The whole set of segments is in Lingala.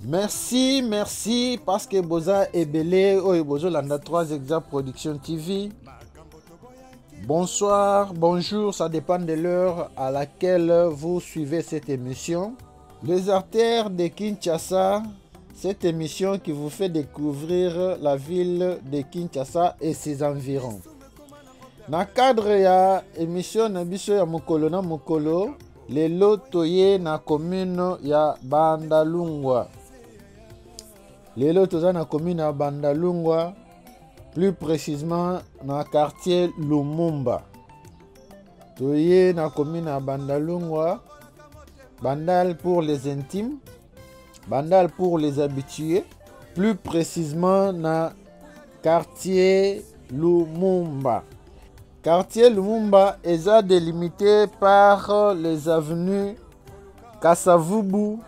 Merci, merci parce que boza ebele oyo bozolanda 3 Exa Production TV. Bonsoir, bonjour, ça dépend de l'heure à laquelle vous suivez cette émission. Les artères de Kinshasa, cette émission qui vous fait découvrir la ville de Kinshasa et ses environs. Na cadre ya émission na biso ya mokolo na mokolo, lelo toye na commune ya Bandalungwa. Lelo toza na commune ya Bandalungwa, plus précisément na quartier Lumumba. Toye na commune ya Bandalungwa, Bandal pour les intimes, Bandal pour les habitués, plus précisément na quartier Lumumba. Quartier Lumumba est délimité par les avenues Kasavubu,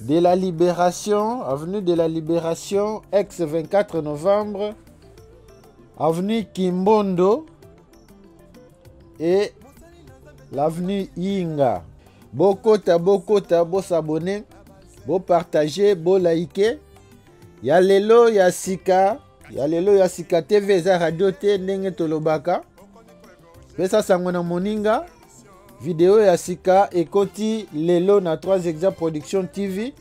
de la Libération, avenue de la Libération, ex 24 novembre, avenue Kimbondo et l'avenue Inga. Bokota, bokota, bo s'abonner, bo partager, bo liker. Ya lelo ya sika, ya lelo ya sika TV eza radio te ndenge tolobaka. Pesa sango na moninga. Video ya sika ekoti lelo na 3 Exa Production TV.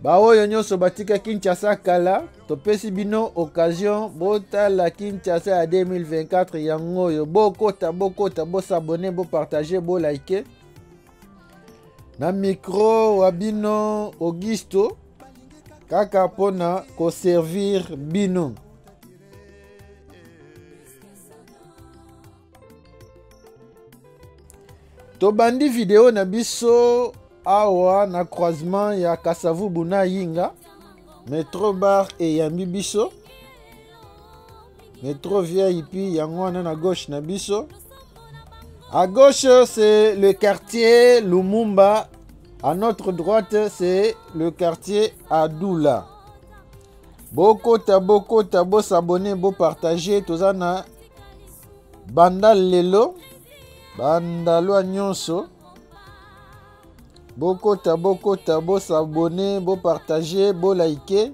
Baoyo nyonso batika Kinshasa kala, topesi bino occasion botala Kinshasa ya 2024 yango oyo. Bokota, bokota, bosabone, bopartage, bolike. Na micro wa bino Augusto kaka mpona koservir bino. Tobandi video na biso awa na croisement ya Kasavubu na Yinga. Metro bar eyambi biso. Metro VIP yango wana na gauche na biso. À gauche, c'est le quartier Lumumba. À notre droite, c'est le quartier Adoula. Bokota, bokota, bo s'abonner, bo partager, toza na banda lelo, banda lwa nyonso. Bokota, bokota, bo s'abonner, bo partager, bo liker.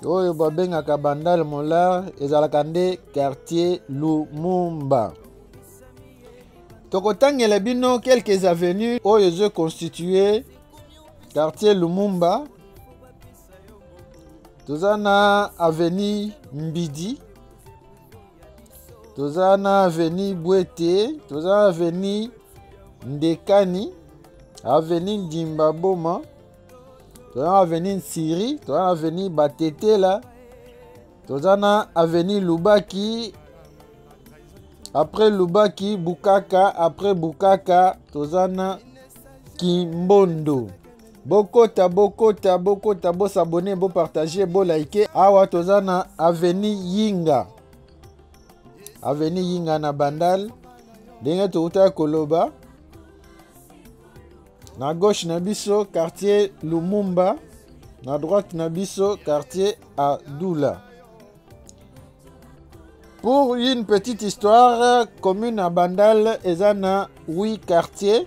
Oyo babengaka Bandal Molar ezalaka nde quartier Lumumba. Tokotangela bino quelques avenues oyo ezo constituer quartier Lumumba. Toza na avenue Mbidi, toza na avenue Bwete, toza na avenue Ndekani, avenue Ndimbaboma, toza na avenue Nsiri, toza na avenue Batetela, toza na avenue Lubaki, après Lubaki Bukaka, après Bukaka toza na Kimbondo. Bokota, bokota, bokota, bosabone, bopartage, bolike. Awa toza na avenue Yinga, avenue Yinga na Bandal, ndenge toutaki koloba. Na gauche na biso quartier Lumumba, na droite na biso quartier Adoula. Pour une petite histoire, commune à Bandal eza na 8 quartiers.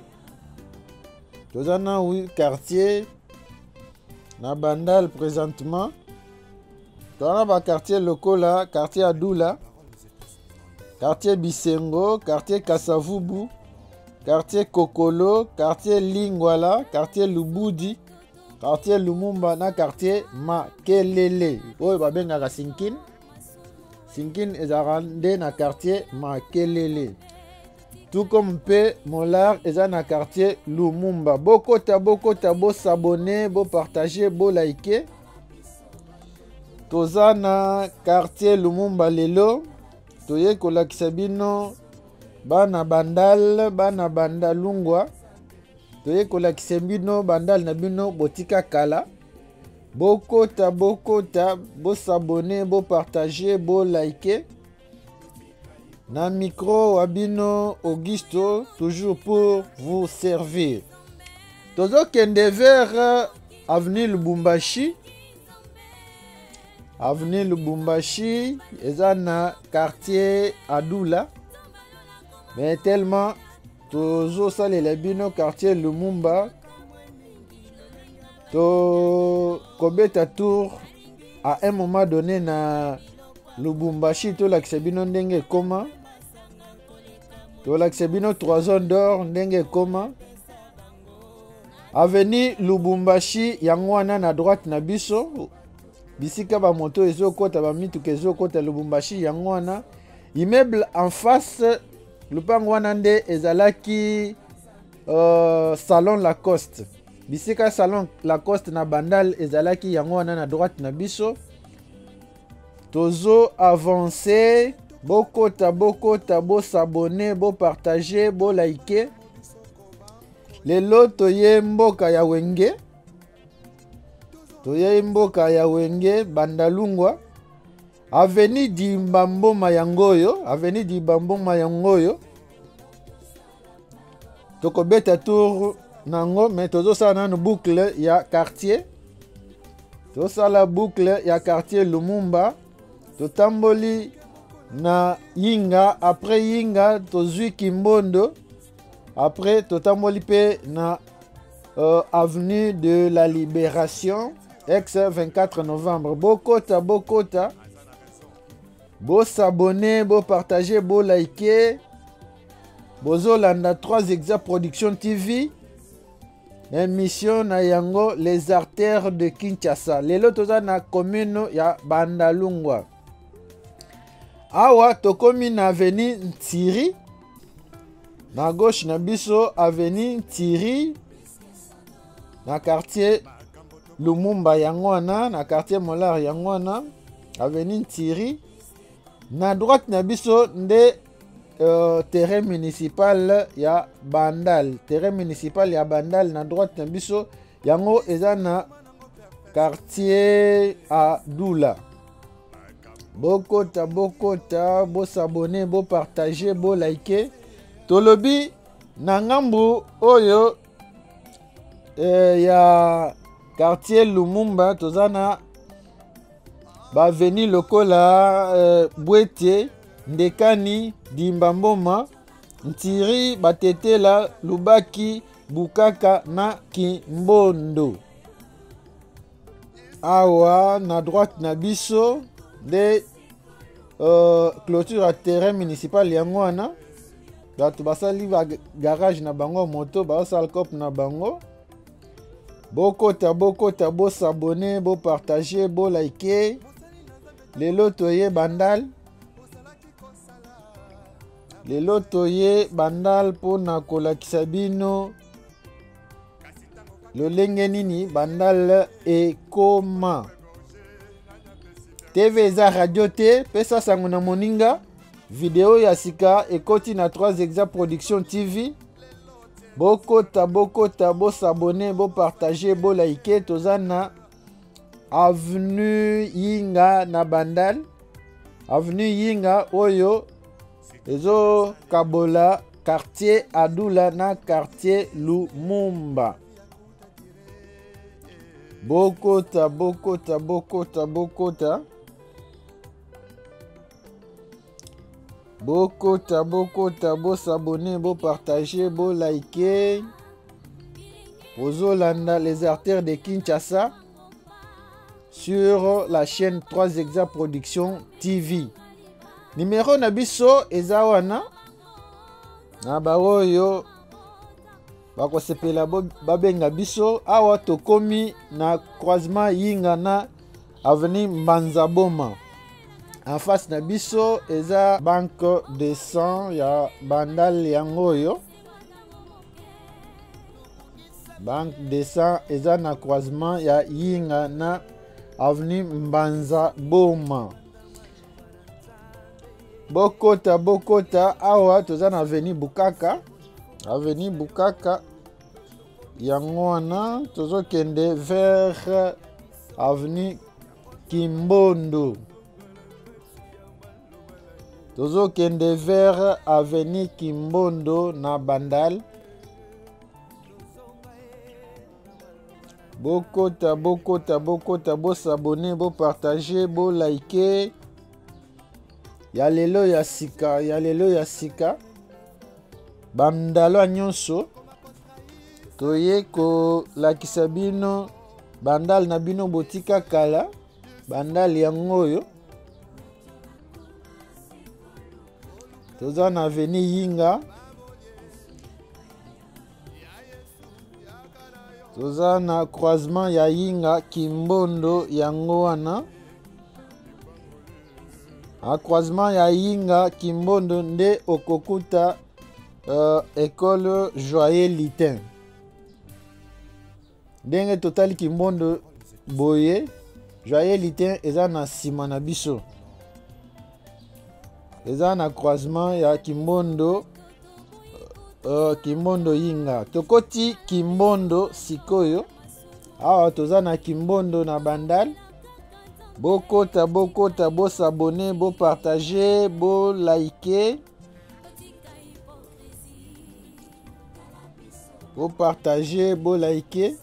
Toza na 8 quartiers na Bandal présentement. Toza na ba quartier lokola quartier Adoula, quartier Bisengo, quartier Kasavubu, quartier Kokolo, quartier Lingwala, quartier Lubudi, quartier Lumumba na quartier Makelele. Oyo babengaka Sinkin. Sinkin ezalaka nde na quartier Makelele. Tout comme mpe Molar eza na quartier Lumumba. Bokota, bokota, bosabone, bopartage, bolike. Toza na quartier Lumumba lelo. Toye kolakisa bino bana Bandal, bana Bandalungwa. Toye kolakisa bino Bandal na bino botika kala. Bokota, bokota, bosabone, bopartage, bolike. Na micro wa bino Augusto, toujours pour vous servir. Tozokende vers avenue Lubumbashi. Avenue Lubumbashi eza na quartier Adoula. Mais tellement tozosalela bino quartier Lumumba. Tokobeta tour à un moment donné na Lubumbashi, tolakisa bino ndenge ekoma, tolakisa bino 3 zones d'or ndenge ekoma. Avenue Lubumbashi yango wana na droite na biso, bisika bamoto ezokota, bamituka ezokota Lubumbashi yango wana. Immeuble en face, lupango wana nde ezalaki Salon Lacoste. Bisika Salon Lacoste na Bandal ezalaki, yango wana na droite na biso. Tozo avancer, bokota, bokota, bosabone, bopartage, bolike. Lelo toye mboka ya Wenge, toye mboka ya Wenge Bandalungwa, avenue Dimbamboma yango oyo, avenue Dimbamboma yango oyo. Tokobeta tour nango, mais tozosala nanu boucle ya quartier, tosala boucle ya quartier Lumumba. Totamboli na Yinga, après Yinga tozwi Kimbondo, après totamboli mpe na avenue de la Libération, ex 24 novembre. Bokota, bokota, bosabone, bopartage, bolike. Bozolanda 3 Exa Production TV, émission na yango Les Artères de Kinshasa. Lelo toza na commune ya Bandalungwa. Awa tokomi na avenue Ntiri, na gauche na biso avenue Ntiri, na quartier Lumumba yango wana, na quartier Molar yango wana, avenue Ntiri. Na droite na biso nde terrain municipal ya Bandal, terrain municipal ya Bandal na droite na biso, yango eza na quartier Adula. Bokota, bokota, bosabone, bopartage, bolike. Tolobi na ngambu oyo ya quartier Lumumba, toza na baveni lokola Bwete, Ndekani, Dimbamboma, Ntiri, Batetela, Lubaki, Bukaka na Kimbondo. Awa na droite na biso nde clôture ya terrain municipal yango wana. Bato basali ba garage na bango, moto bazosala cope na bango. Bokota, bokota, bosabone, bopartage, bolike. Lelo toye Bandal, lelo toye Bandal mpona kolakisa bino lolenge nini Bandal ekoma. TV eza radio te, pesa sango na moninga. Video ya sika ekoti na 3 Exa Production TV. Bokota, bokota, bosabone, bopartage, bolike. Toza na avenue Yinga na Bandal, avenue Yinga oyo ezokabola quartier Adula na quartier Lumumba. Bokota, bokota, bokota, bokota, bokota, bokota, bosabone, bopartage, bolike. Bozolanda Les Artères de Kinshasa sur la chaîne 3 Exa Production TV. Numéro na biso eza wana, na baoyo bakosepela babenga biso. Awa tokomi na croisement Yinga na avenue Mbanzaboma. En face na biso eza banque de sang ya Bandal yango oyo. Banque de sang eza na croisement ya Yinga na avenue Mbanza Boma. Bokota, bokota. Awa toza na avenue Bukaka, avenue Bukaka yango wana. Tozokende vers avenue Kimbondo, tozokende vers avenue Kimbondo na Bandal. Bokota, bokota, bokota, bosabone, bopartage, bolike. Ya lelo ya sika, ya lelo ya sika, bandalo nyonso toye kolakisa bino. Bandal na bino botika kala, Bandal yango oyo. Toza na avenue Yinga. Toza na croisement ya Yinga Kimbondo yango wana. A croisement ya Yinga Kimbondo nde okokuta école Joyeux Litin. Ndenge totali Kimbondo boye, Joyeux Litin eza na nsima na biso. Eza na croisement ya Kimbondo, Kimbondo Yinga. Tokoti Kimbondo sikoyo. Awa toza na Kimbondo na Bandal. Bokota, bokota, bo s'abonner, bo partager, bo liker. Bo partager, bo liker.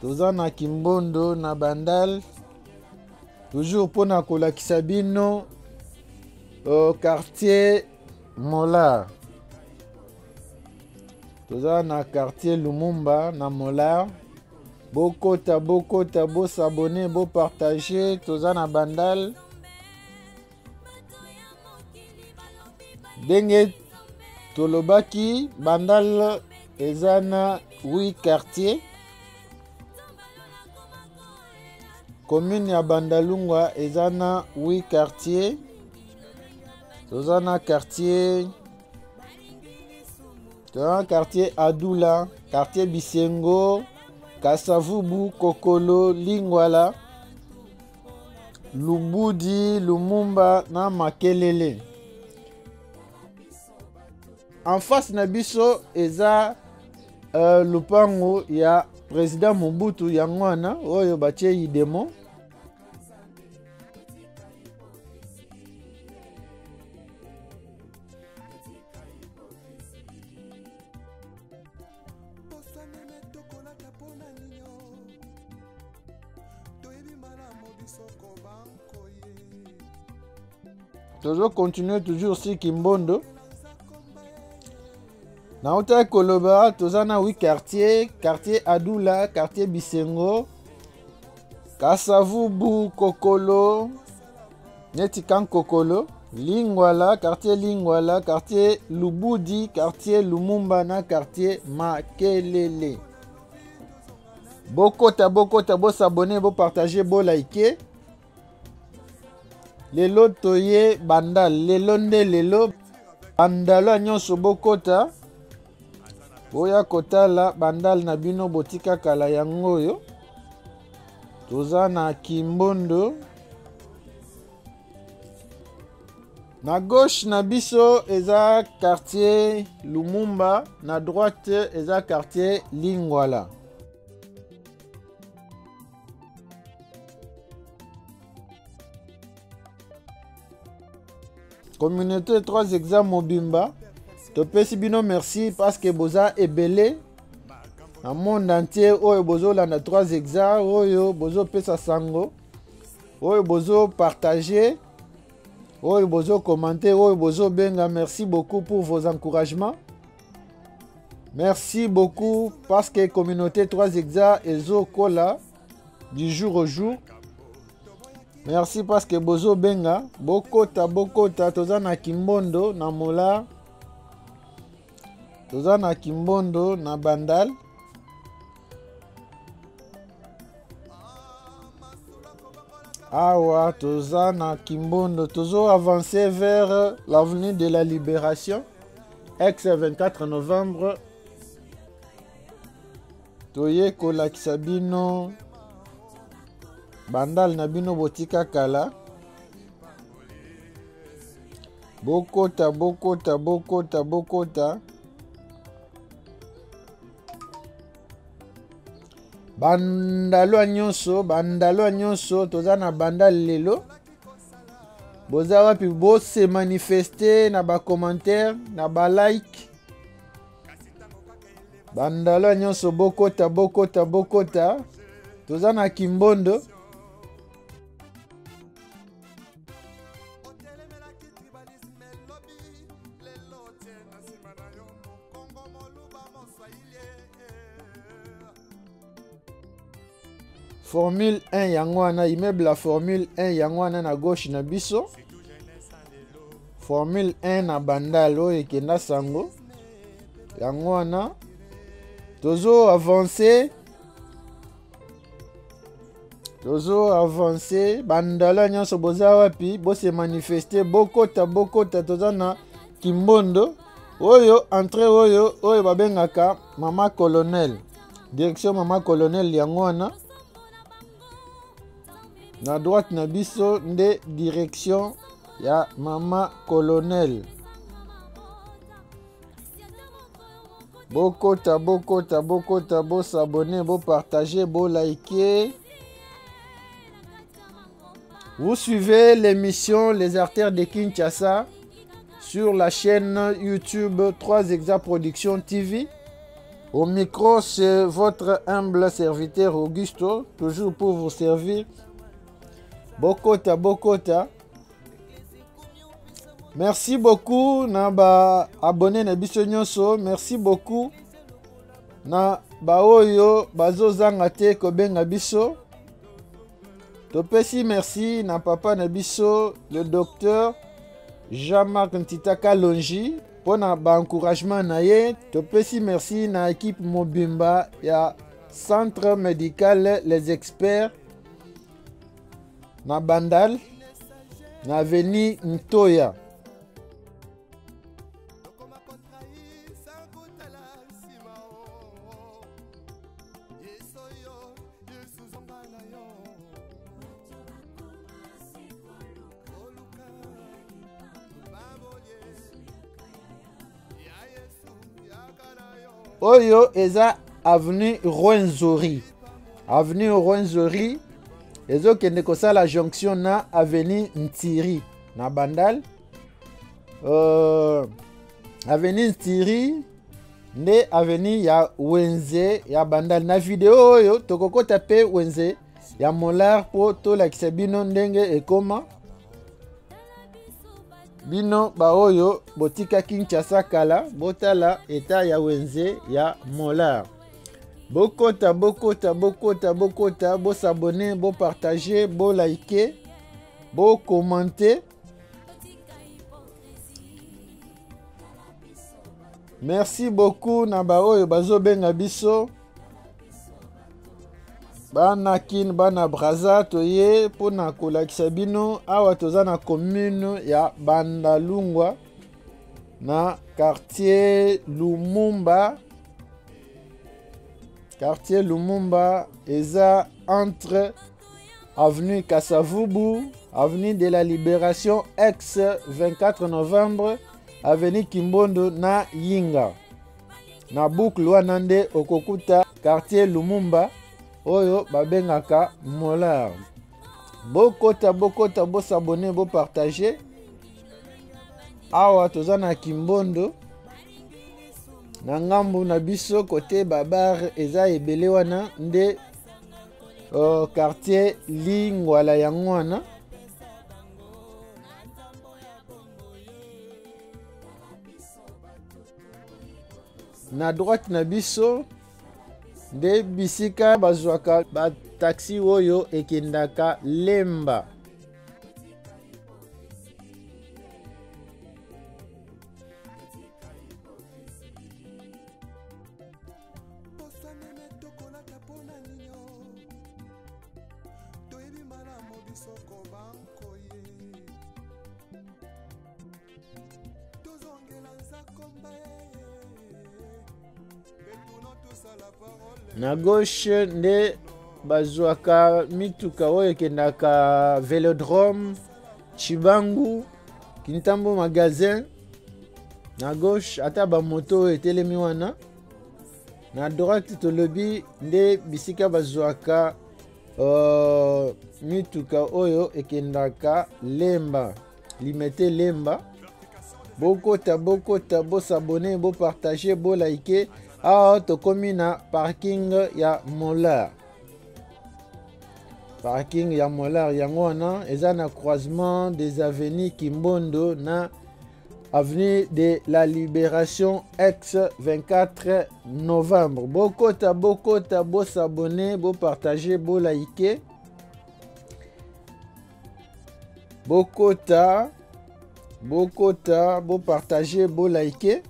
Toza na Kimbondo na Bandal. Toujours pona kolakisa bino quartier Molar. Toza na quartier Lumumba na Molar. Bokota, bokota, bo s'abonner, bo partager. Toza na Bandal. Ndenge tolobaki, Bandal eza na 8 quartiers. Commune ya Bandalungwa eza na 8 quartiers. Toza na quartier, toza na quartier Adula, quartier Bisengo, Kasavubu, Kokolo, Lingwala, Lubudi, Lumumba na Makelele. En face na biso eza lupango ya président Mobutu yango wana oyo batie idemo. Tozo continuer toujours si Kimbondo. Nauta koloba toza na 8 quartiers, quartier Adula, quartier Bisengo, Kasavubu, Kokolo, neti kan Kokolo, Lingwala, quartier Lingwala, quartier Lubudi, quartier Lumumba na quartier Makelele. Bokota, bokota, bo s'abonner, bo partager, bo liker. Lelo toye Bandal, lelo nde lelo Bandalo nyonso bokota. Boya kotala Bandal na bino botika kala yango oyo. Toza na Kimbondo. Na gauche na biso eza quartier Lumumba, na droite eza quartier Lingwala. Communauté 3 Hexa mobimba, topesi bino merci parce que boza ebele na monde entier oyo bozolanda 3 Hexa, oyo bozopesa sango, oyo bozo partager, oyo bozo commenter, oyo bozo benga. Merci beaucoup pour vos encouragements. Merci beaucoup parce que communauté 3 Hexa ezokola du jour au jour. Merci parce que bozo benga, bokota, bokota, toza na Kimbondo na Mola, toza na Kimbondo na Bandal. Awa toza na Kimbondo, tozo avancer vers l'avenue de la Libération, ex 24 novembre. Toye kolakisa bino Bandal na bino botika kala. Bokota, bokota, bokota, bokota. Bandalo nyonso, bandalo nyonso, toza na Bandal lelo. Boza wapi bo se manifester na ba commentaire, na ba like. Bandalo nyonso bokota, bokota, bokota. Toza na Kimbondo. Formule 1 yango wana, immeuble ya Formule 1 yango wana na gauche na biso. Formule 1 na Bandal oyo ekenda sango yango wana. Tozo avancer, tozo avancer. Bandala nyonso boza wapi? Bose manifester, bokota, bokota. Toza na Kimbondo oyo, entrée oyo oyo babengaka Mama Colonel, direction Mama Colonel yango wana. Na droite na biso nde direction ya Mama Colonel. Bokota, bokota, bokota, bosabone, bopartage, bolike. Vous suivez l'émission Les Artères de Kinshasa sur la chaîne YouTube 3 Exa Production TV. Au micro, c'est votre humble serviteur Augusto, toujours pour vous servir. Bokota, bokota. Merci beaucoup na ba abonné na biso nyonso. Merci beaucoup na baoyo bazozanga te kobenga biso. Topesi merci na papa na biso le docteur Jean-Marc Ntita Kalonji mpona ba encouragement na ye. Topesi merci na équipe mobimba ya Centre médical Les Experts na Bandal na avenue Ntoya. Oyo eza avenue Rwenzori. Avenue Rwenzori ezokende kosala jonction na avenue Ntiri na Bandal. Avenue Ntiri nde avenue ya wenze ya Bandal. Na video oyo tokokota pe wenze ya Molar po tolakisa bino ndenge ekoma. Bino baoyo botika Kinshasa kala, botala eta ya wenze ya Molar. Bokota, bokota, bokota, bokota, bosabone, bopartage, bolike, bokommente. Merci beaucoup na baoyo bazobenga biso. Bana Kin, bana Brazza, toye mpona kolakisa bino awa toza na commune ya Bandalungwa na quartier Lumumba. Quartier Lumumba eza entre avenue Kasavubu, avenue de la Libération ex 24 novembre, avenue Kimbondo na Yinga. Na boucle wana nde okokuta quartier Lumumba oyo babengaka Molar. Bokota, bokota, bosabone, bopartage. Awa toza na Kimbondo na ngambu na biso kote babar eza ebele wana nde quartier Lingwala yango wana. Na droite na biso nde bisika bazwaka ba taxi oyo ekendaka Lemba. Na gauche nde bazwaka mituka oyo ekendaka Velodrome, Chibangu, Kintambo magasin. Na gauche ata ba moto oyo etelemi wana. Na droite tolobi nde bisika bazwaka mituka oyo ekendaka Lemba, Limete Lemba. Bokota, bokota, bosabone, bopartage, bolike. Awa tokomi na parking ya Molar. Parking ya Molar yango wana eza na croisement des avenues Kimbondo na Avenue de la Libération ex 24 novembre. Bokota, bokota, bo s'abonner, bo partager, bo liker. Bokota, bokota, bo partager, bo liker.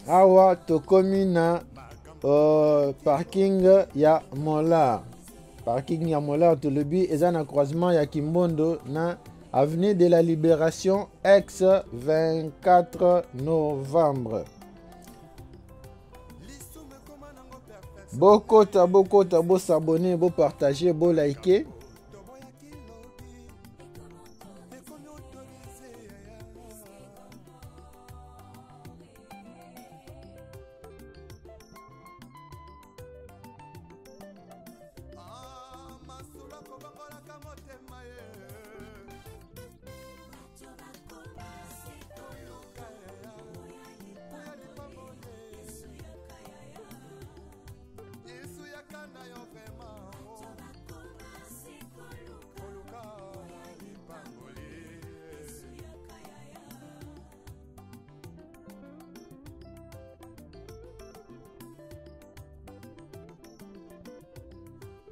Awa tokomi na parking ya Molar. Parking ya Molar tolobi eza na croisement ya Kimbondo na Avenue de la Libération ex 24 novembre. Bokota, bokota, bo s'abonner, bo partager, bo liker.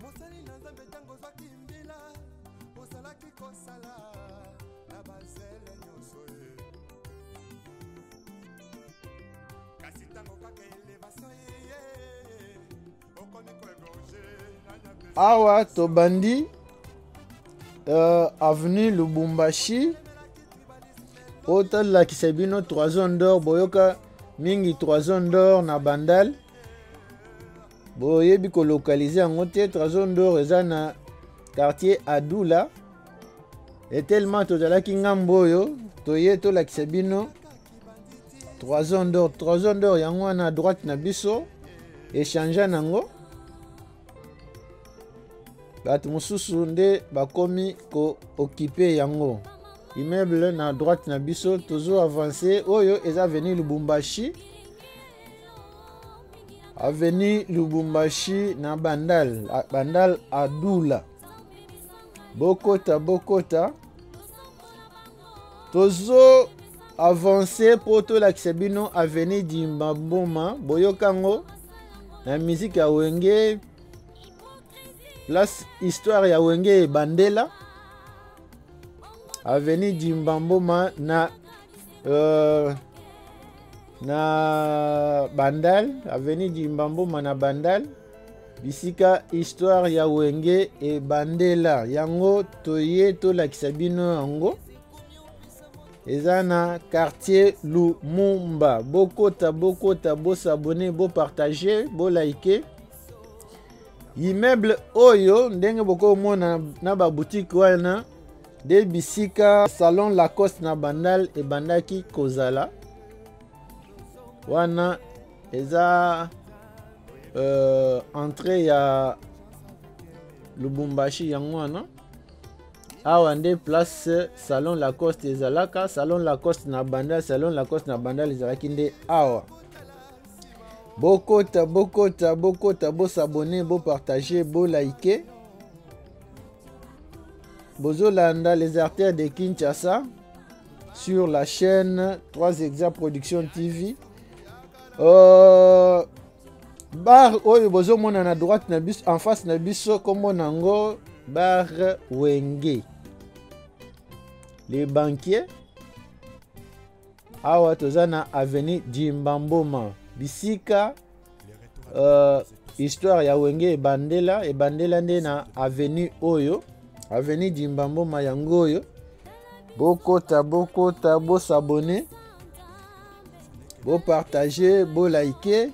Mosali na Nzambe, ntango ozwaki mbila, ozalaki kosala na bazele nyonso ye. Kasi ntango kaka elevation eye, okomi koegorge. Awa tobandi avenue Lubumbashi oyo tolakisa bino 3 zones d'or. Boyoka mingi 3 zones d'or na Bandal, boyebi kolokalize yango te. 3 zones d'or eza na quartier Adula, et tellement tozalaki ngambo oyo toye tolakisa bino 3 zones d'or. 3 zones d'or yango wana à droite na biso, échange nango bato mosusu nde bakomi ko-occuper yango. Immeuble na droite na biso, tozo avancer, oyo eza avenue Lubumbashi, avenue Lubumbashi na Bandal, Bandal Adula. Bokota, bokota, tozo avancer po tolakisa bino avenue Dimbamboma. Boyokango na musique ya Wenge, place histoire ya Wenge ebandela. Avenue Dimbamboma na Bandal, avenue Dimbamboma na Bandal, bisika histoire ya Wenge ebandela. Yango toye tolakisa bino yango, eza na quartier Lumumba. Bokota, bokota, bosabone, bopartage, bolike. Immeuble oyo ndenge bokomona na baboutique wana de bisika salon Lacoste na Bandal ebandaki kozala wana, eza entrée ya Lubumbashi. Yango wana, awa nde place salon Lacoste ezalaka. Salon Lacoste na Bandal, salon Lacoste na Bandal ezalaki nde awa. Bokota, bokota, bokota, bosabone, bopartage, bolike. Bozolanda les artères de Kinshasa sur la chaîne 3 Exa Production TV. Bar oyo bozomona na droite na biso, en face na biso, kombo nango bar Wenge les banquiers. Awa toza na avenue Dimbamboma, bisika histoire ya Wenge ebandela, ebandela nde na avenue oyo, avenue Dimbamboma yango oyo. Bokota, bokota, bosabone, bopartage, bolike.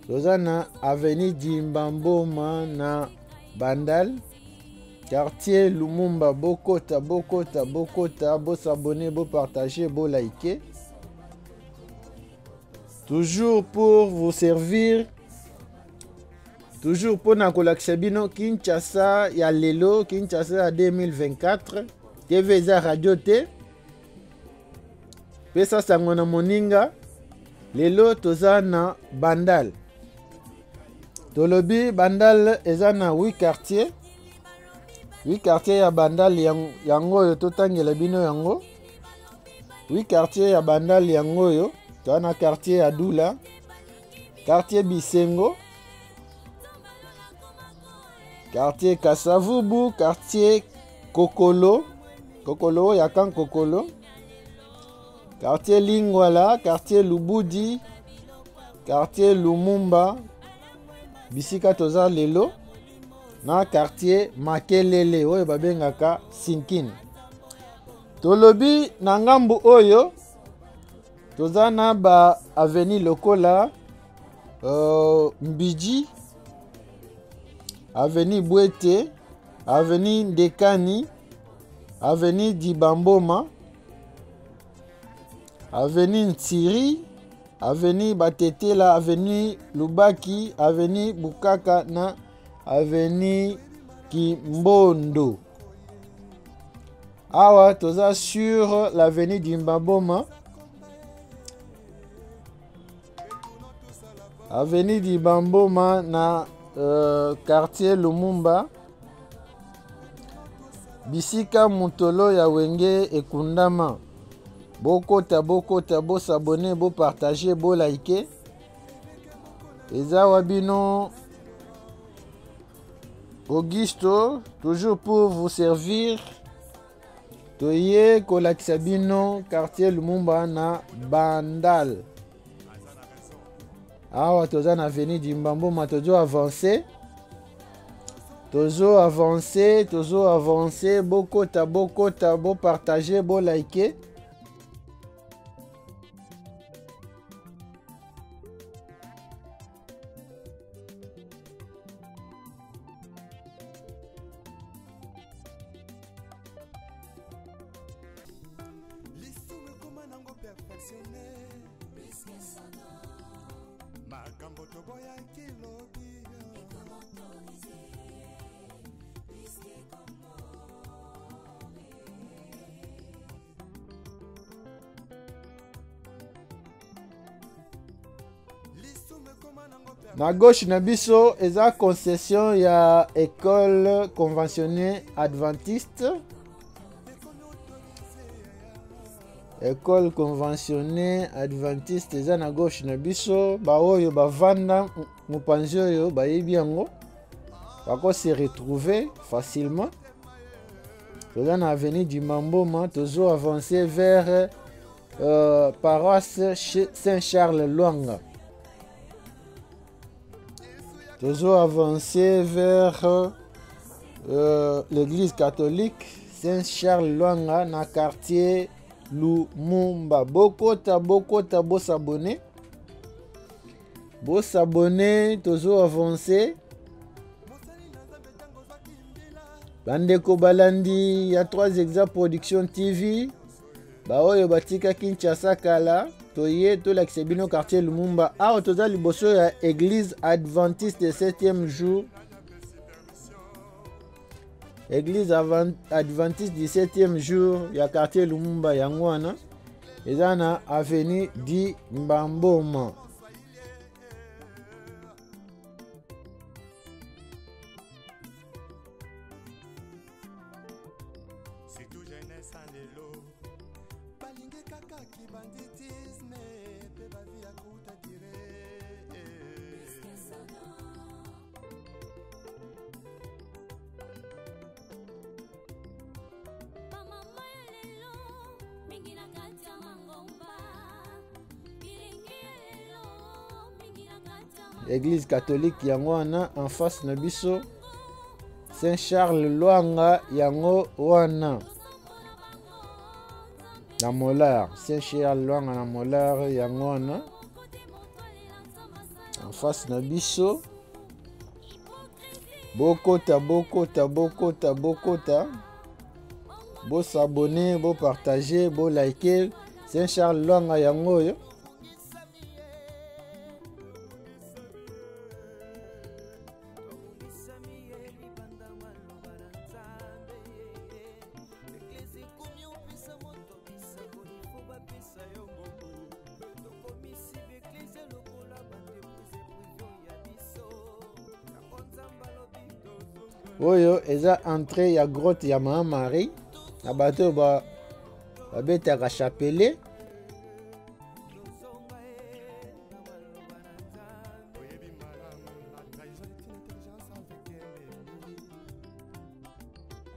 Toza na avenue Dimbamboma na Bandal, quartier Lumumba. Bokota, bokota, bokota, bosabone, bopartage, bolike. Toujours pour vous servir, toujours mpona kolakisa bino Kinshasa ya lelo, Kinshasa ya 2024. TV eza radio te, pesa sango na moninga. Lelo toza na Bandal. Tolobi Bandal eza na 8 quartier. 8 quartier ya Bandal yango oyo totangela bino yango. 8 quartier ya Bandal yango oyo. Toza na quartier ya Dula, quartier Bisengo, quartier Kasavubu, quartier Kokolo, Kokolo ya kan Kokolo, quartier Lingwala, quartier Lubudi, quartier Lumumba, bisika toza lelo na quartier Makelele oyo babengaka Sinkin. Tolobi na ngambu oyo toza na ba avenue lokola Mbiji, avenue Bwete, avenue Ndekani, avenue Dibamboma, avenue Ntiri, avenue Batetela, avenue Lubaki, avenue Bukaka na avenue Kimbondo. Awa toza sur l'avenue Dimbaboma, avenue Dibamboma na quartier Lumumba, bisika motolo ya wenge ekundama. Bokota, bokota, bosabone, bopartage, bolike. Eza wa bino Augusto, toujours pour vous servir. Toye kolakisa bino quartier Lumumba na Bandal. Awa toza na avenue Dimbamboma, tozo avancer. Tozo avancer, tozo avancer, bokota, bokota, bo partager, bo liker. Makambo toboyaki lobi na gauche na biso eza concession ya école conventionnée adventiste. École conventionnée adventiste eza na gauche na biso. Baoyo bavanda mopanzi oyo bayebi yango, bako se retrouver facilement. Toza na avenue du Mamboma, tozo avancer vers paroisse Saint-Charles Lwanga. Tozo avancer vers l'église catholique Saint-Charles Lwanga na quartier Lumumba. Bokota, bokota, bosabonner. Bosabonner, tozo avancer. Bandeko balandi ya 3 Exa Production TV, baoyo batika Kinshasa kala, toye tolakisa bino quartier Lumumba. Awa toza liboso ya église adventiste 7e jour. Église adventiste du 7e jour ya quartier Lumumba yango wana eza na avenue di Mbamboma. Surtout jeunesse en lelo balingi kaka kibanditisme pe bavi ya kuta dire. Église catholique yango wana en face na biso, Saint-Charles Lwanga yango wana na Molar, Saint-Charles Lwanga na Molar yango wana en face na biso. Bokota, bokota, bokota, bokota, bosabonner, bopartager, boliker. Saint-Charles Lwanga yango oyo. Oyo eza entrée ya grotte ya Mama Marie na bato oyo Babetaka chapelet.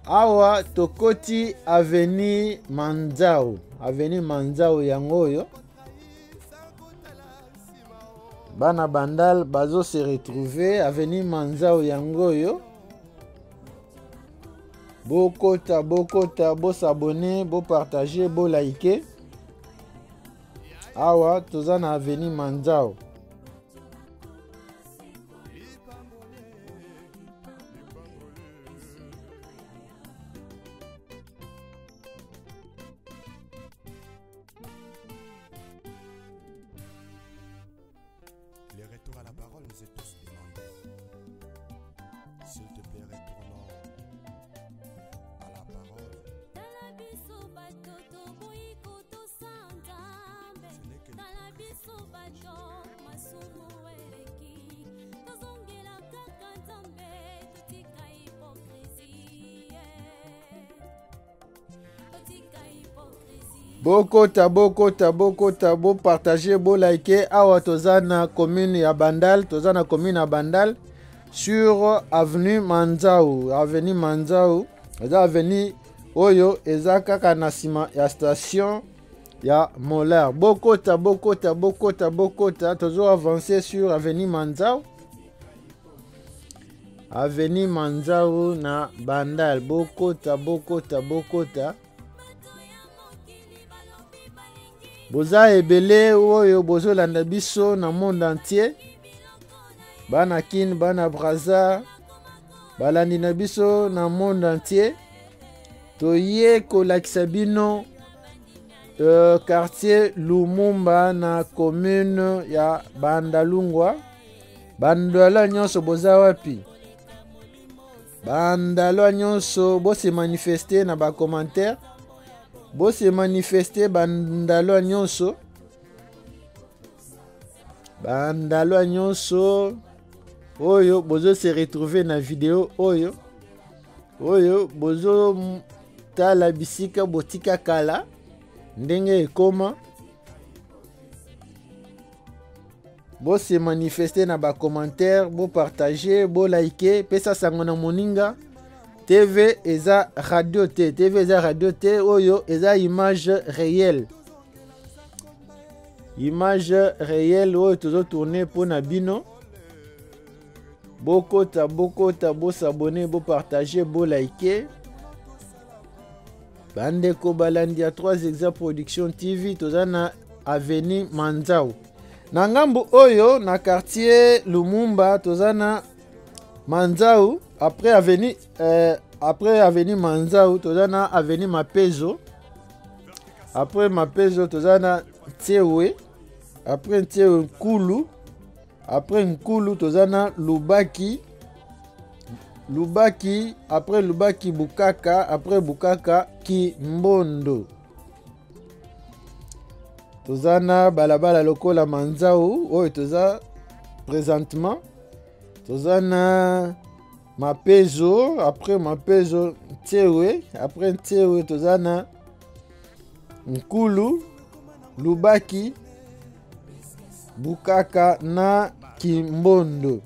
Awa tokoti avenue Manzau, avenue Manzau yango oyo bana Bandal bazo se retrouver avenue Manzau yango oyo. Bokota, bokota, bosabone, bopartage, bolike. Awa toza na avenue Manzau. Le retour à la parole nous est tous demandé. S'il te plaît, retournons à la parole. Tala biso bato toboyi kotosa Nzambe. Ce n'est que Tala biso bato masumu eleki. Tozongela kaka Nzambe, totika hypocrisie. Totika hypocrisie. Bokota, bokota, bokota, bopartage, bolike. Awa toza na commune ya Bandal, toza na commune ya Bandal sur avenue Manzau. Avenue Manzau eza avenue oyo eza kaka na nsima ya station ya Molar. Bokota, bokota, bokota, bokota, tozo avancer sur avenue Manzau. Avenue Manzau na Bandal. Bokota, bokota, bokota. Boza ebele oyo bozolanda biso na monde entier. Bana Kin, bana Brazza, balandi na biso na monde entier. Toye kolakisa bino quartier Lumumba na commune ya Bandalungwa. Bandala nyonso boza wapi? Bandala nyonso bose manifester na ba commentaire. Bose manifester bandala nyonso. Bandala nyonso oyo bozo se retrouver na vidéo oyo. Oyo bozo tala bisika botika kala ndenge ekoma. Bo se manifester na ba commentaire, bo partager, bo liker, pesa sango na moninga. TV eza radio te, TV eza radio te, oyo eza image réelle. Image réelle oyo tozo tourner po na bino. Bokota, bokota, bo s'abonner, bo partager, bo liker. Bandeko balandi ya 3 Exa Production TV, toza na avenue Manzau. Na ngambo oyo na quartier Lumumba toza na Manzau, après avenue Manzau toza na avenue Mapezo. Après Mapezo toza na Ntsewe, après Ntsewe Nkulu, après Nkulu toza na Lubaki. Lubaki, après Lubaki Bukaka, après Bukaka Kimbondo. Toza na balabala lokola Manzau oyo toza présentement. Toza na Mapezo, après Mapezo Ntsewe, après Ntsewe toza na Nkulu, Lubaki, Bukaka na Kimbondo.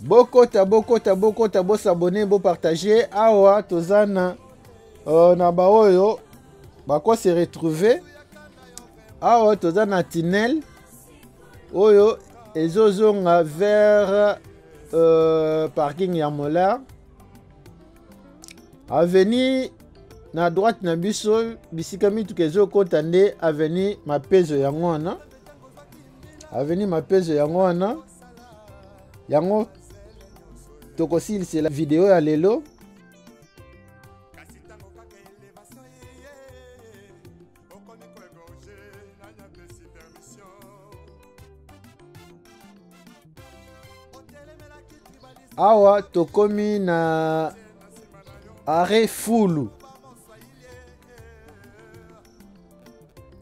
Bokota, bokota, bokota, bo s'abonner, bo partager. Awa toza na baoyo bako se retrouver. Awa toza na tunnel oyo ezozonga vers parking ya Molar. Avenue na droite na biso bisika mituka ezokota nde avenue Mapezo yango wana. Avenue Mapezo yango wana. Yango Tokosilisela video ya lelo. Awa tokomi na arrêt Fulu.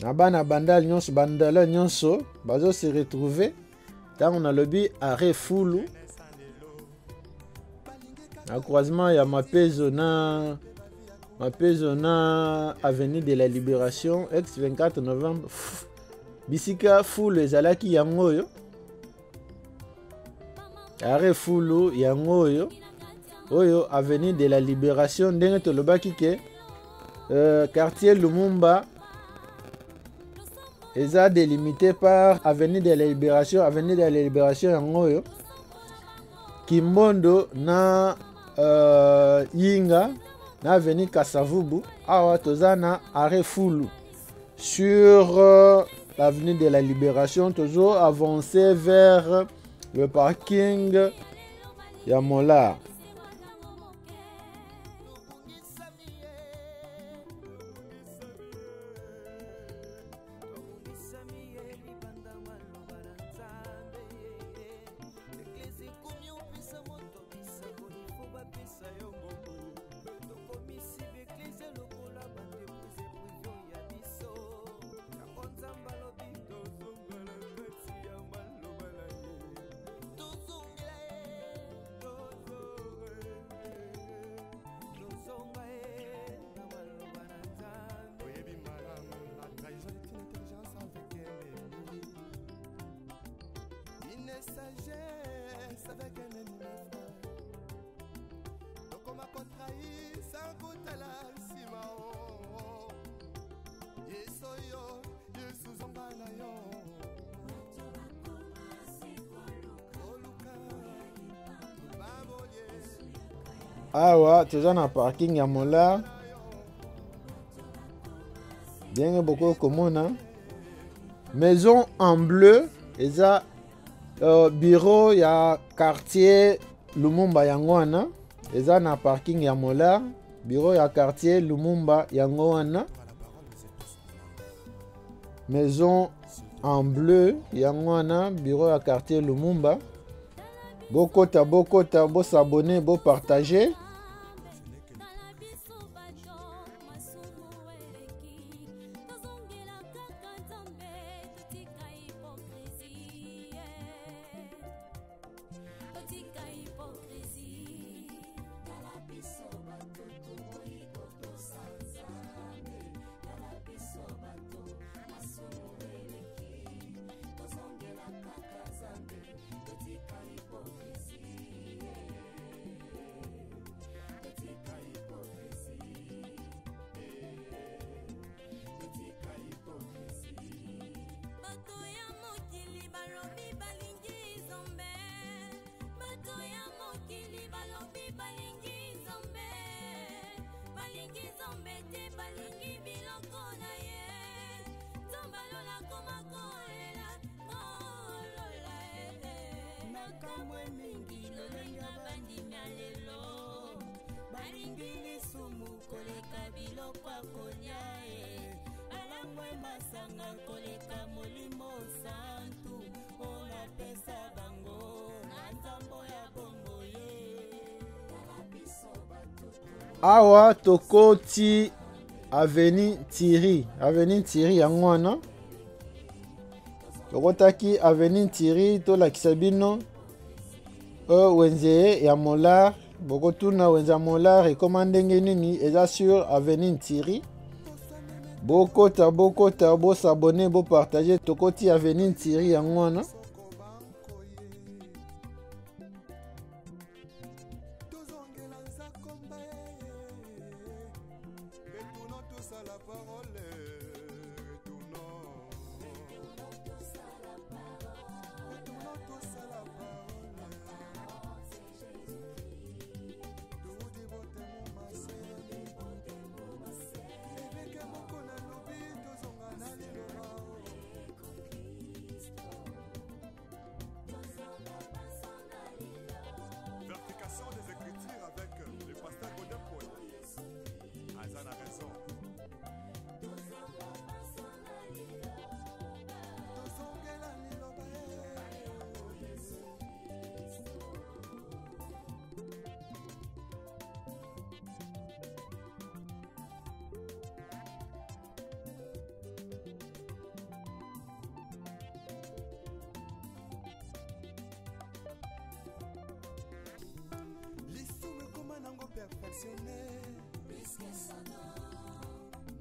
Na bana bandal nyonso, bandala nyonso bazo se retrouver ntango nalobi arrêt Fulu na croisement ya Mapezo na Mapezo na avenue de la Libération ex 24 novembre. Bisika Fulu ezalaki yango oyo, arrêt Fulu yango oyo, oyo avenue de la Libération. Ndenge tolobaki ke quartier Lumumba eza délimité par avenue de la Libération. Avenue de la Libération yango oyo, Kimbondo na Yinga na avenue Kasavubu. Awa toza na arrêt Fulu sur l'avenue de la Libération, toujours avancé vers le parking ya Molar. Awa toza na parking ya Molar, ndenge bokoki komona maison en bleu eza bureau ya quartier Lumumba yango wana, eza na parking ya Molar, bureau ya quartier Lumumba yango wana, maison en bleu yango wana, bureau ya quartier Lumumba. Bokota, bokota, bosabonner, bopartager. Awa tokoti avenue Thierry, avenue Thierry yango wana tokotaki avenue Thierry, tolakisa bino wenze ya Molar. Bokotuna wenze ya Molar ekoma ndenge nini, eza sur avenue Thierry. Bokota, bokota, bosabonner, bopartager. Tokoti avenue Thierry yango wana.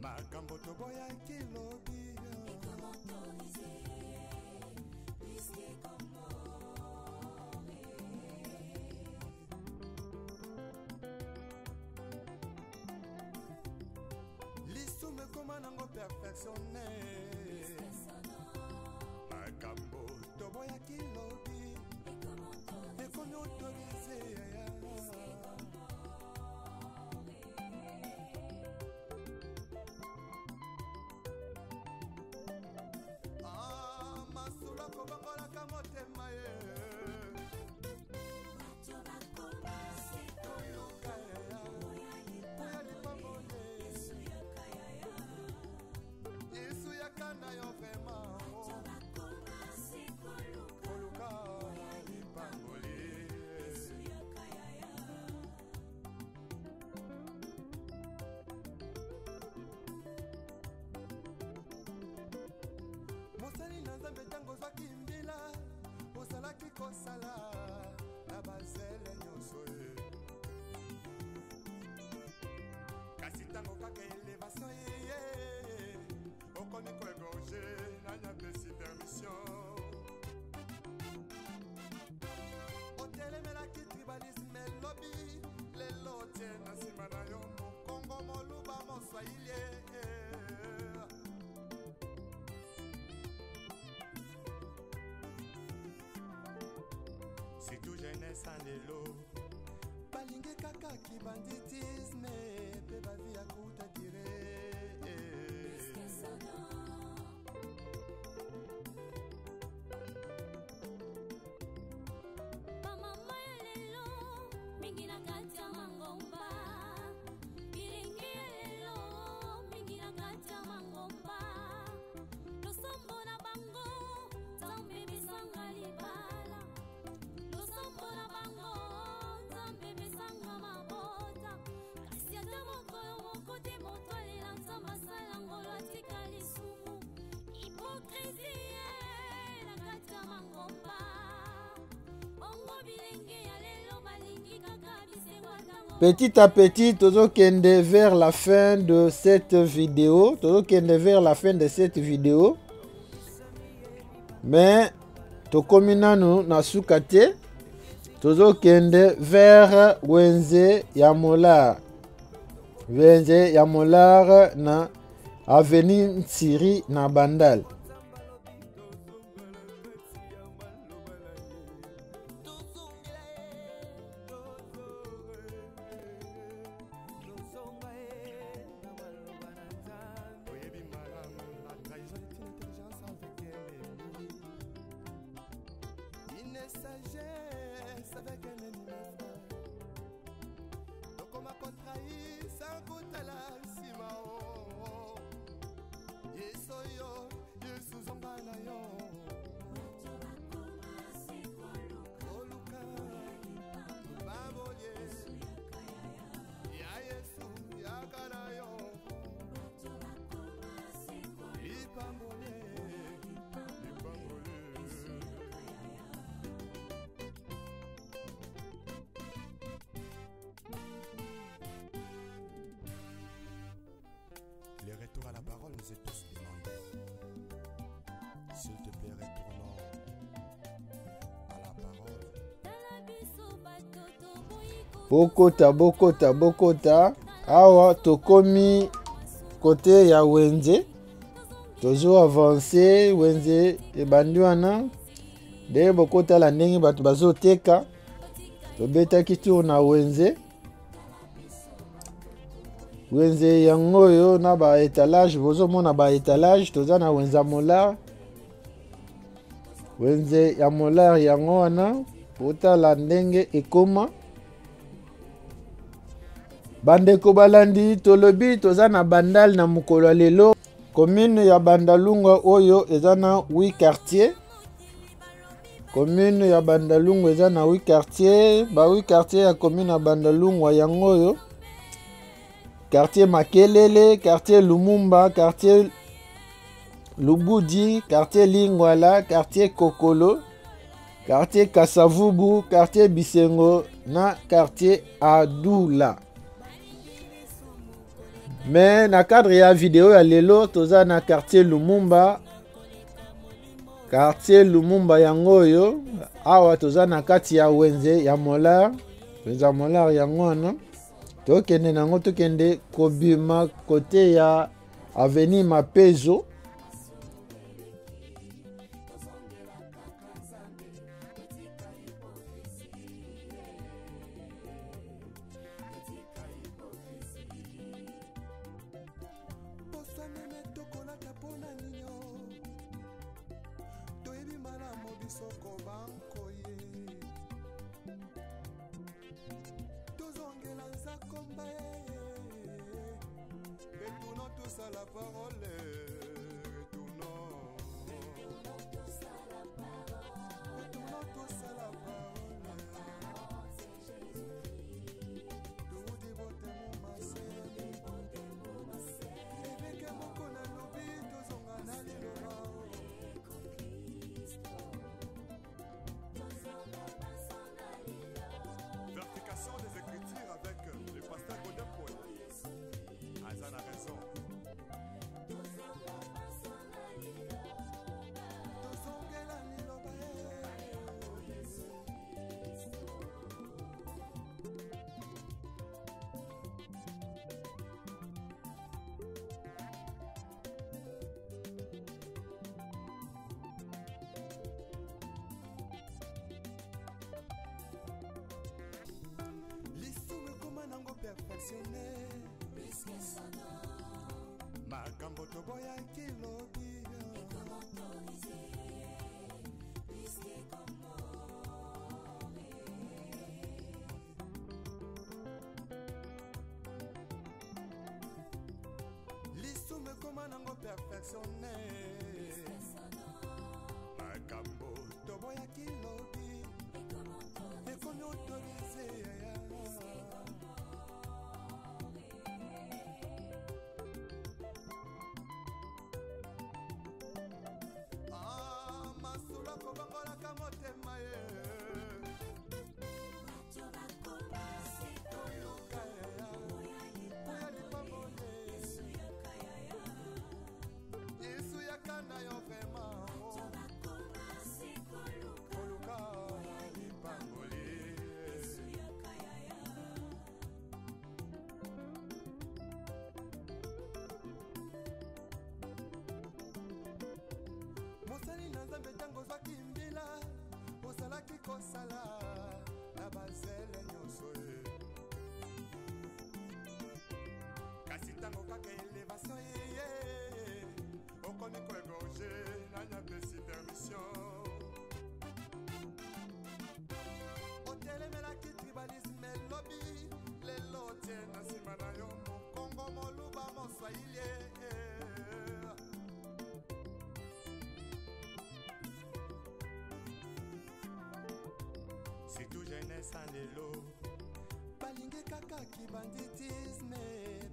Makambo toboyaki lobi lisumu ekoma nango perfectionne makambo toboyaki lobi ekomi autorise. Ah, masolo akobongolaka motema ye. Koluka ya lipamboli Yesu yaka na yo vraiment. Koluka lipamboli. Mosali na Nzambe, ntango ozwaki mbila, ozalaki kosala na bazele nyonso ye. Kasi ntango kaka elevation eye, okomi koegorge. Nani apesi permission? Otelemelaki tribalisme elobi, lelo otie na nsima na yo mokongo, moluba, moswahili. Surtout jeunesse ya lelo balingi kaka kibanditisme mpe bavi ya kuta dire. Bamama ya lelo mingi na kati ya mangomba, bilingi ya lelo mingi na kati ya mangomba, losambo na bango Nzambe besanga libala, losambo na bango Nzambe besanga mabota, kasi ata mokolo moko te moto alela Nzambe asala ngolo atika lisumu. Hypocrisie na kati ya mangomba. Bongo bilenge ya lelo balingi kaka bisengo ntango. Petit à petit, tozokende vers la fin de cette vidéo. Tozokende vers la fin de cette vidéo. Mais tokomi nanu na suka te. Tozokende vers wenze ya Molar. Wenze ya Molar na avenue Nsiri na Bandal. Oyebi malamu, la trahison est une intelligence avec un ennemi, une sagesse avec un ennemi, mon frère. Tokoma kotrahir sans kotala nsima o. Yesu oyo, Yesu zonga na yo. Koluka babolie ya Yesu yaka na yo. Lipambole, lipambole. Le retour à la parole nous est tous demandé. S'il te plaît, retournons à la parole. Tala biso bato toboyi. Bokota, bokota, bokota. Awa tokomi côté ya wenze, tozo avance. Wenze ebandi wana nde bokotala ndenge bato bazoteka. Tobetaki tour na wenze. Wenze yango oyo na ba étalage, bozomona ba étalage. Toza na wenze ya Molar. Wenze ya Molar yango wana, botala ndenge ekoma. Bandeko balandi, tolobi toza na Bandal na mokolo ya lelo. Commune ya Bandalungwa oyo eza na 8 quartier. Commune ya Bandalungwa eza na 8 quartier. Ba 8 quartier ya commune ya Bandalungwa yango oyo: quartier Makelele, quartier Lumumba, quartier Lubudi, quartier Lingwala, quartier Kokolo, quartier Kasavubu, quartier Bisengo na quartier Adula. Mais na cadre ya video ya lelo, toza na quartier Lumumba. Quartier Lumumba yango oyo, awa toza na kati ya wenze ya Molar. Wenze ya Molar yango wana. Tokende nango, tokende kobima kote ya avenue Mapezo. Makambo toboyaki lobi lisumu ekoma nango perfectionne makambo toboyaki lobi ekomi autorise. Ah, masolo akobongolaka motema ye koluka oya lipamboli Yesu yaka na yo vraiment koluka lipamboli. Mosali na Nzambe, ntango ozwaki mbila, ozalaki kosala na bazele nyonso ye. Kasi ntango kaka elevation eye, okomi koegorge. Nani apesi permission? Otelemelaki tribalisme elobi, lelo otie na nsima na yo mokongo, moluba, moswahili. Surtout jeunesse ya lelo balingi kaka kibanditisme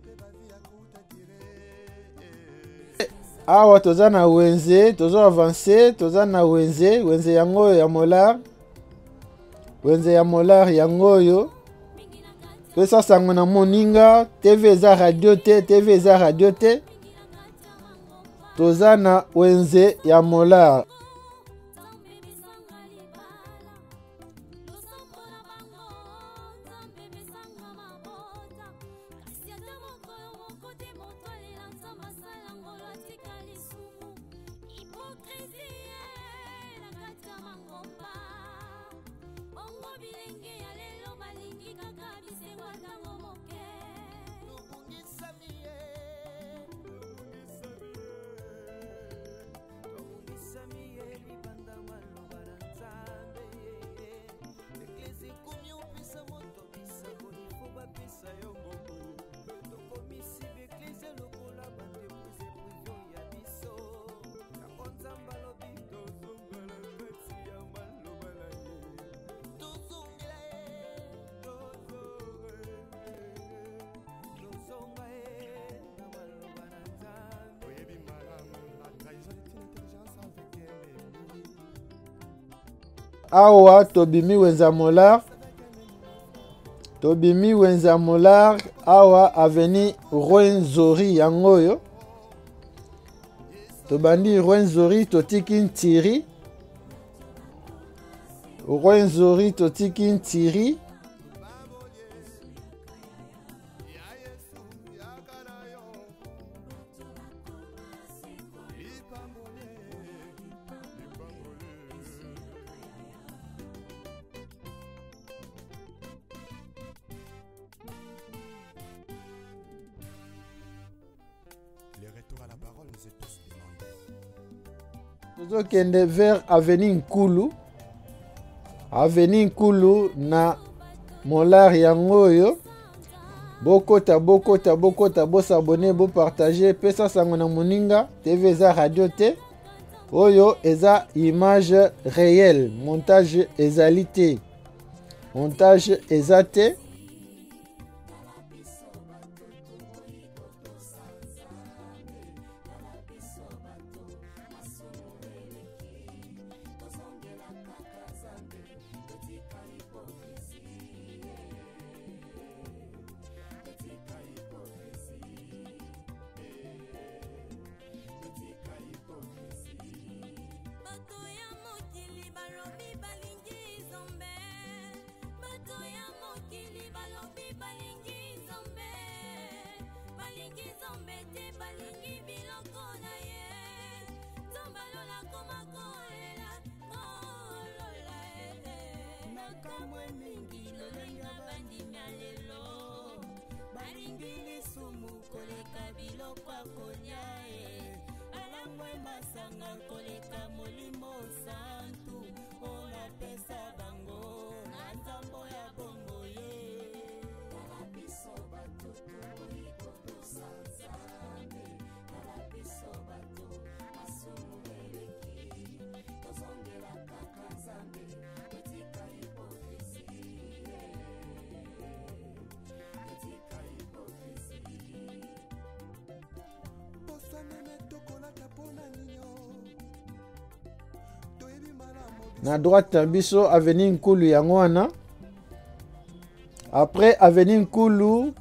mpe bavi ya kuta dire. Awa toza na wenze, tozo avance, toza na wenze. Wenze yango oyo ya Molar, wenze ya Molar yango oyo. Pesa sango na moninga. TV eza radio te, TV eza radio te. Toza na wenze ya Molar. Oyebi malamu, la trahison est une intelligence avec ennemi. Awa tobimi wenza Molar. Tobimi wenze ya Molar awa avenue Rwenzori yango oyo. Tobandi Rwenzori totiki Ntiri. Rwenzori totiki Ntiri. Tozokende vers avenue Nkulu, avenue Nkulu na Molar yango oyo. Bokota, bokota, bokota, bosabone, bopartage, pesa sango na moninga. TV eza radio te, oyo eza image réelle, montage ezali te, montage eza te. Na droite na biso avenue Nkulu yango wana. Après avenue Nkulu,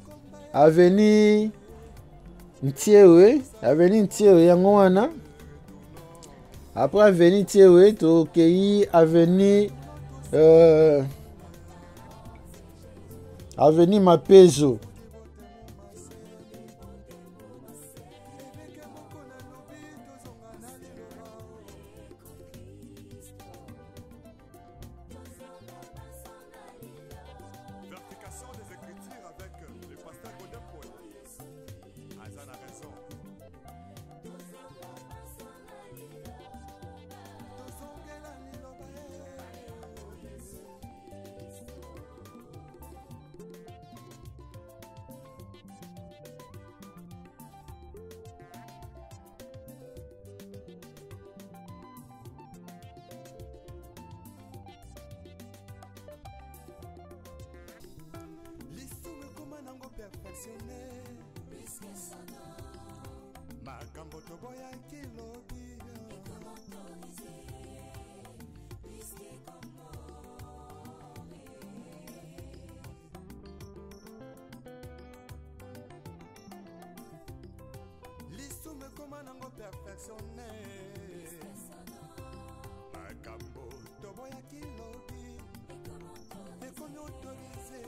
avenue Ntiewe, avenue Ntiewe yango wana. Après avenue Ntiewe tokei avenue avenue Mapezo. Makambo toboyaki lobi lisumu ekoma nango perfectionne makambo toboyaki lobi ekomi autorise.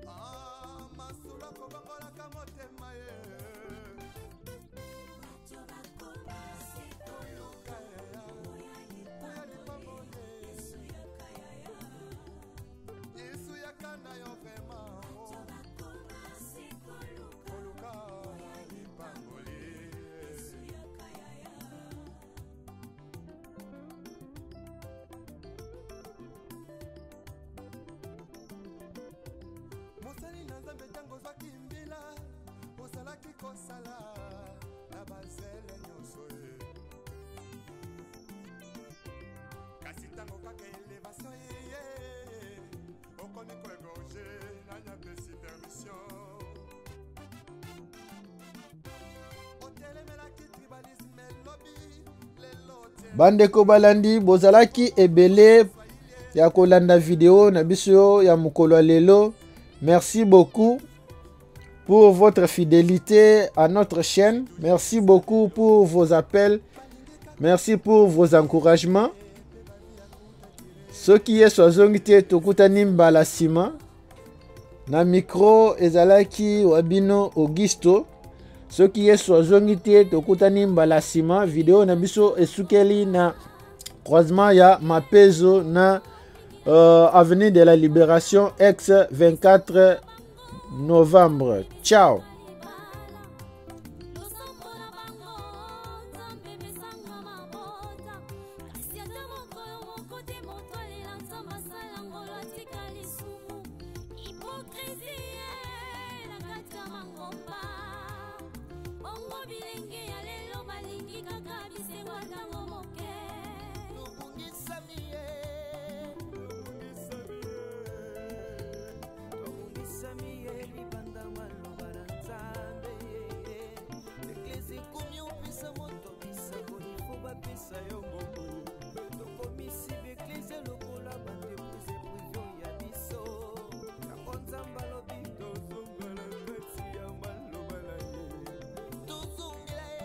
Ah, masolo akobongolaka motema ye. Koluka ya lipamboli. Yesu yaka na yo vraiment. Koluka lipamboli. Mosali na Nzambe, ntango ozwaki mbila ozalaki kosala na bazele nyonso ye, kasi ntango kaka elevation eye, okomi koegorge. Nani apesi permission? Otelemelaki tribalisme elobi. Bandeko balandi, bozalaki ebele ya kolanda video na biso ya mokolo ya lelo. Merci beaucoup pour votre fidélité à notre chaîne. Merci beaucoup pour vos appels. Merci pour vos encouragements. Soki Yesu azongi te, tokutani mbala nsima. Na micro ezalaki wa bino Augusto. Soki Yesu azongi te, tokutani mbala nsima. Video na biso esukeli na croisement ya Mapezo na avenue de la Libération ex 24 novembre. Ciao.